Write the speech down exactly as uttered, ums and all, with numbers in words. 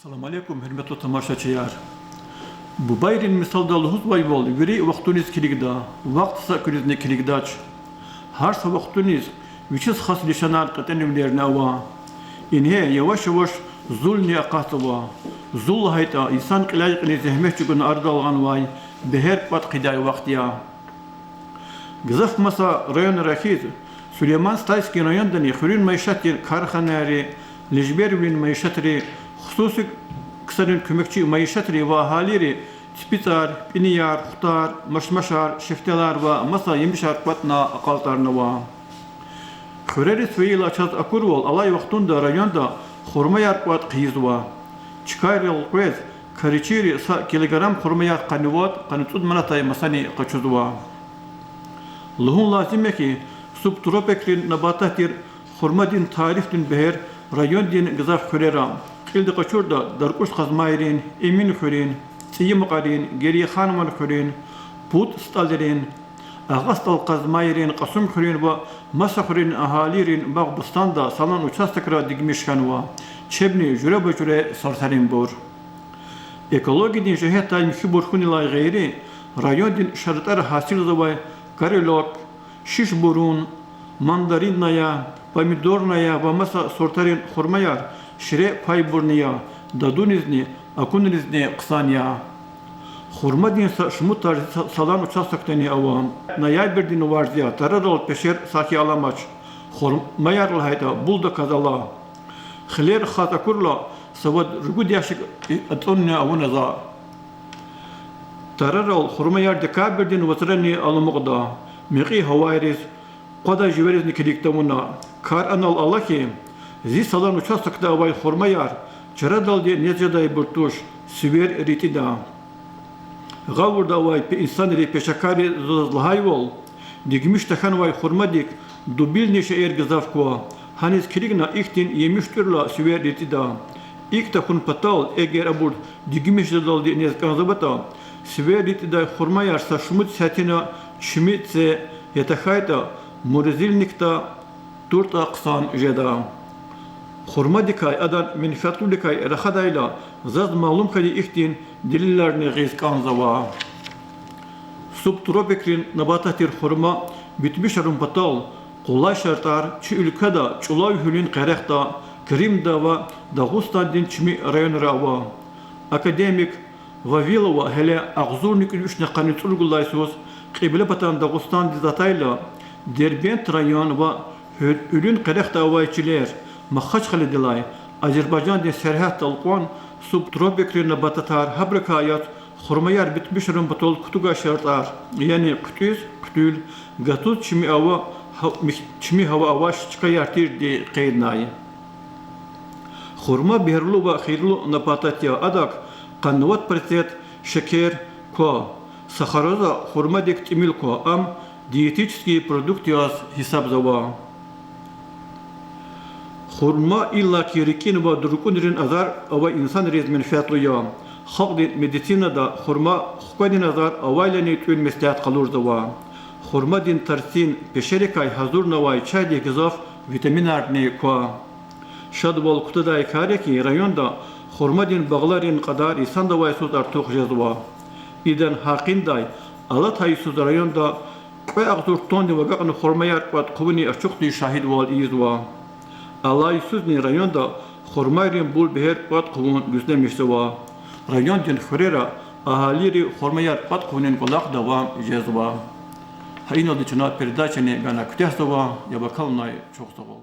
Салам алейкум, гьуьрметлу тамашачияр! Бубайрин мисалда лугьузвайвал, вири вахтуниз килигда, вахт са куьруьзни килигдач. Гьар са вахтуниз вичиз хас лишанар, кьетӀенвилерни ава. Ингье яваш-яваш зулни акъатзава. Зул лагьайтӀа, инсан кьиляй-кьилиз зегьмет чӀугуна арадал гъанвай, бегьер кӀватӀ хъийидай вахт я. Гзаф маса районра хьиз, Сулейман-Стальский райондани хуьруьн майишатдин карханайри, лежбервилин майишатри, хсуси ксарин куьмекчи майишатри ва агьалийри ципицӀар, пӀинияр, хутар, машмашар, шефтелар ва маса емишар кӀватӀна акьалтӀарнава. Хуьрериз фейила чаз акурвал, алай вахтунда районда хурмаяр кӀватӀ хъийизва. Чкайрал къвез, крарчийри са килограмм хурмаяр къанни вад, къанни цӀуд манатай масани къачузва. Лугьун лазим я хьи, субтропикрин набатат тир хурмадин тарифдин бегьер райондин гзаф хуьрера, кьилди къачуртӀа, Даркьуш-Къазмайрин, Эминхуьруьн, ЦӀийи Мукьварин, Герейханован хуьруьн, Пуд СтӀалрин, Агъа СтӀал-Къазмайрин, Кьасумхуьруьн ва маса хуьруьнин агьалийрин багъ-бустанда салан участокра дигмиш хьанва, чебни жуьреба-жуьре сортаринбур. Экологиядин жигьетдай михьибур хьунилай гъейри, райондин шартӀара гьасилзавай карилок, шишбурун, мандаринная, помидорная ва маса сортарин хурмаяр ширин пайбурни я, дадунизни, акунризни хъсан я. Хурмадин са шумуд тарзи са-, салан участоктани ава. Ноябрдин варз я, тарарал пешер сахьи аламач, хурмаяр лагьайтӀа булдаказ ала. Хилер хаз акурла, са вад-ругуд ящик ацӀунни авуна за. Тарарал хурмаяр декабрдин вацрани аламукьда, мекьи гьавайриз, къвадай живеризни килиг тавуна. Кар анал ала хьи, зи салан участокда авай хурмаяр чарадалди нез жедайбур туш, сивер ритӀида. Гъавурда авай пе-, инсанри, пешекарри заз лагьайвал, дигмиш тахьанвай хурмадик дубильный шейэр гзаф ква, гьаниз килигна ихьтин емиш тӀуьрла сивер ритӀида. ИкӀ тахьун патал, эгер абур дигмиш жедалди нез кӀанзаватӀа, сивер ритӀидай хурмаяр са шумуд сятина чими це я тахьайтӀа, морозильникда туртӀа хъсан жеда. Хурмадикай, адан менфятлувиликай рахадайла, заз малум хьайи ихьтин делиларни гъиз кӀанзава. Субтропикрин набатат тир хурма битмишарун патал къулай шартӀар чи уьлкведа чӀулав гьуьлуьн къерехда, Крымда ва Дагъустандин чими районра ава. Академик Вавилова гьеле агъзурни кӀуьд вишни къанни цӀуругуд лагьай йисуз Кьиблепатан Дагъустандиз атайла, Дербент район ва гьуьл-, гьуьлуьн къерехда авай чилер, Махачкъаладилай Азербайжандин сергьятдал кьван субтропикрин набататар, гьабурукай яз хурмаяр битмишарун патал кутугай шартӀар, яни хъуьтӀуьз, хъуьтӀуьл, гатуз чими ава-, гьа-, мих-, чими гьава авач чкаяр тирди къейднай. Хурма бегьерлу ва хийирлу набатат я, адак къанни вад процент шекер ква. Сахароза хурмадик тӀимил ква, ам диетический продукт яз гьисабзава. Хурма иллаки рикӀин ва дуркӀунрин азар авай инсанриз менфятлу я. Халкьдин медицинада хурма хкведин азар авайлани тӀуьн меслят къалурзава. Хурмадин тарцин пешерикай гьазурнавай чайдик гзаф витаминарни ква. Шадвал кутадай кар я хьи, районда хурмадин багъларин кьадар йисандавай йисуз артух жезва. Идан гьакъиндай алатай йисуз районда кьве агъзур тоннивай агакьна хурмаяр кӀватӀ хъувуни ачухдиз шагьидвал ийизва. Алай йисузни районда хурмайрин бул бегьер кӀватӀ хъувун гуьзлемишзава. Райондин хуьрера агьалийри хурмаяр кӀватӀ хъувунин кӀвалах давам жезва. Гьа иналди чна передачани гана куьтягьзава, яб акалунай чухсагъул.